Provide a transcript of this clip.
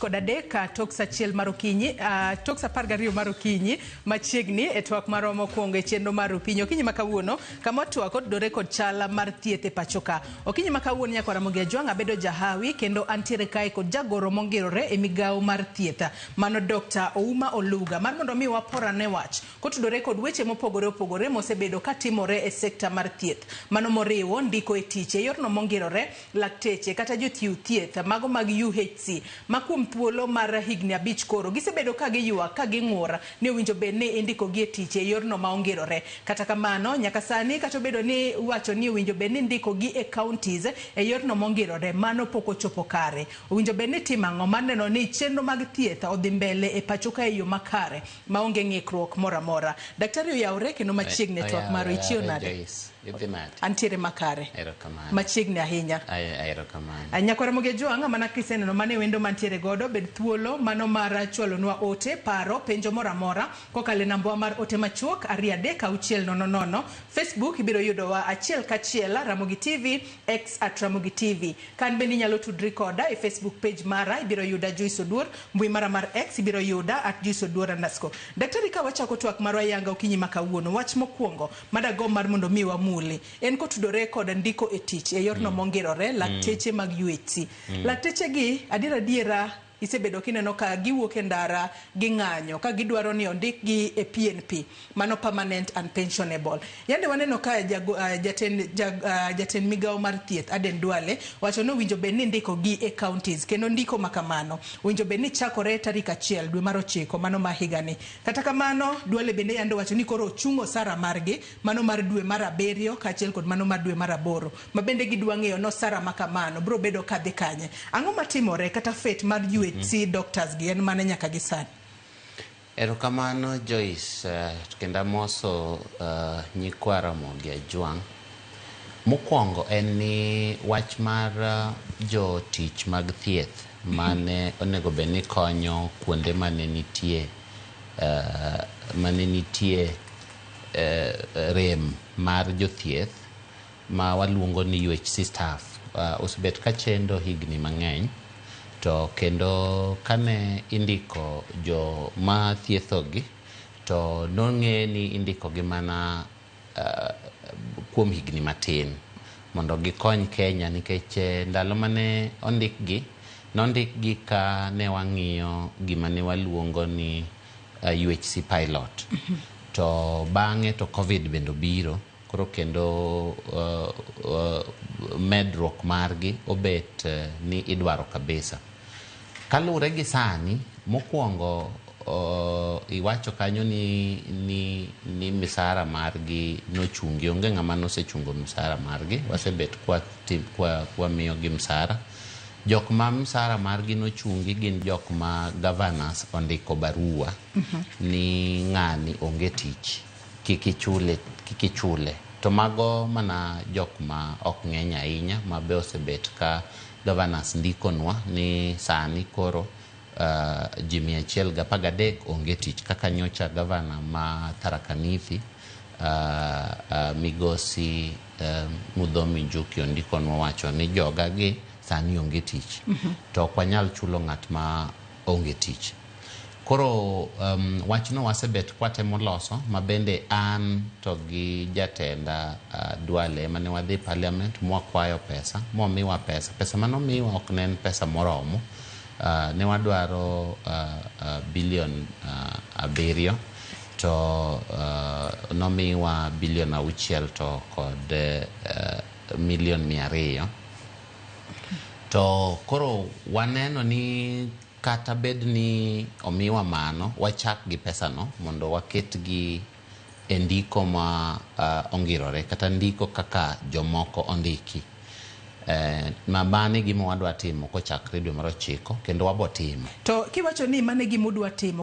53 tok sa achiel mar okinyi, tok sa 12 mar okinyi machiegni e twak marwa mokwongo e chenro mar Rupiny. Okinyi ma kawuono kama watwak otudore kod chal mar thieth e pacho ka. Okinyi ma kawuono nyakwar Ramogi Ajwang' abedo jahawi kendo antiere kae kod jagoro mongirore e migawo mar thieth mano Dr. Ouma Oluga mar mondo mi waporane wach kotudore kod weche mopogore opogore mosebedo katimore e sekta mar thieth. Mano moriwo ndiko e tich e yorno mongirore lakteche kata jochiw thieth mago mag UHC ma kuom thuolo mar higni 5 koro gisebedo ka giywak ka ging'ur ni owinjo bed ni indikogi e tich e yorno ma ongirore. Kata kamano nyaka sani kata obedo ni iwacho ni owinjo bed ni indikogi e counties e yorno mongirore mano pok ochopo kare. Owinjo bed ni itimo ang'o mar neno ni chenro mag thieth odhi mbele e pacho ka e yo makare maonge ng'ikruok moro amora. Daktari oyawre kendo machiegni e twak marwa. Ichiew nade? Idhi nade? Antiere makare. Erokamano. Machiegni ahinya. Erokamano. Nyakwar Ramogi Ajwang' mana kiseneno mano e wendo mantiere godo, bed thuolo mano mar chwalonwa ote, paro, penjo moro amora kokalo e nambwa mar ote machuok 2 3 6 0 0. Facebook ibiro yudowa achiel kachiel Ramogi TV, X at Ramogi TV. Kan bende inyalo tudri koda e Facebook page mara, ibiro yuda Joyce Oduor, mbui mara mar X ibiro yuda at Joyce Oduor underscore. Daktari, ka wachako twak marwa yanga okinyi ma kawuono, wach mokwongo madago mar mondo mi wamuli en kotudore kod ndiko e tich e yorno mongirore lakteche mag UHC. Lakteche gi adier adiera isebedo kineno ka giwuok e ndara ging'anyo ka gidwaro ni ondikgi e PNP, mano permanent and pensionable. Yande waneno ka jatend migawo mar thieth Aden Duale wacho ni owinjo bed ni indiko gi e counties kendo ndiko makamano owinjo bed ni chakore tarik 1 dwe mar 9 mano ma higani. Kata kamano Duale bende yande owacho ni koro ochungo osara margi mano mar dwe mar 7 kaachiel kod mano mar dwe mar 8 ma bende gidwa ng'eyo ni osara makamano biro bedo kadhi kanye. Ang'o matimore kata fate mar UHC doctors gi en mane nyaka gi sani? Erokamano Joyce, kendo amoso nyikwa Ramogi Ajwang'. Mokwongo en ni wach mar jotich mag thieth mane onego bed ni konyo kuonde mane nitie rem mar jothieth ma waluongo ni UHC staff osebet ka chendo higni mang'eny, to kendo kane indiko joma thiethogi to nong'e ni indikogi mana kuom higni matin mondo gikony Kenya, nikech ndalo mane ondikgi nondikgi ka ne wang'iyo gima ne waluongo ni UHC pilot, to bang'e to Covid bende obiro koro kendo medruok margi obet ni idwaro kabisa. Kaluwore gi sani, mokwongo iwacho kanyo ni misara margi nochungi. Onge ng'ama nosechungo misara margi. Wasebet kwamiyogi msara. Jok ma msara margi nochungi gin jok ma governors ondiko barua ni ng'ani onge tich, kik ichule, kik ichule. To mago mana jok ma ok ng'eny ahinya ma be osebet ka governors ndikonwa ni sani koro ji 113 onge tich, kaka nyocha gavana ma Tharaka Nithi, migosi Muthomi Njuki, ondikonwa wacho ni joga gi sani onge tich to ok wanyal chulo ng'at ma onge tich. Koro wachno wasebet kwatemo loso, ma bende an to gi jatenda Duale mane wadhi parliament mwakwayo pesa momiwa pesa. Pesa manomiwa ok ne en pesa moromo. Ne wadwaro bilion 7 to nomiwa bilion 6 to kod milion 200. To koro waneno ni kata bed ni omiwa mano, wachak gi pesano mondo waketgi e ndiko ma ongirore kata ndiko kaka jomoko ondiki. Ma mano e gima wadwa timo kochakre dwe mar 9 kendo wabo time. To kiwacho ni mano e gima udwa timo.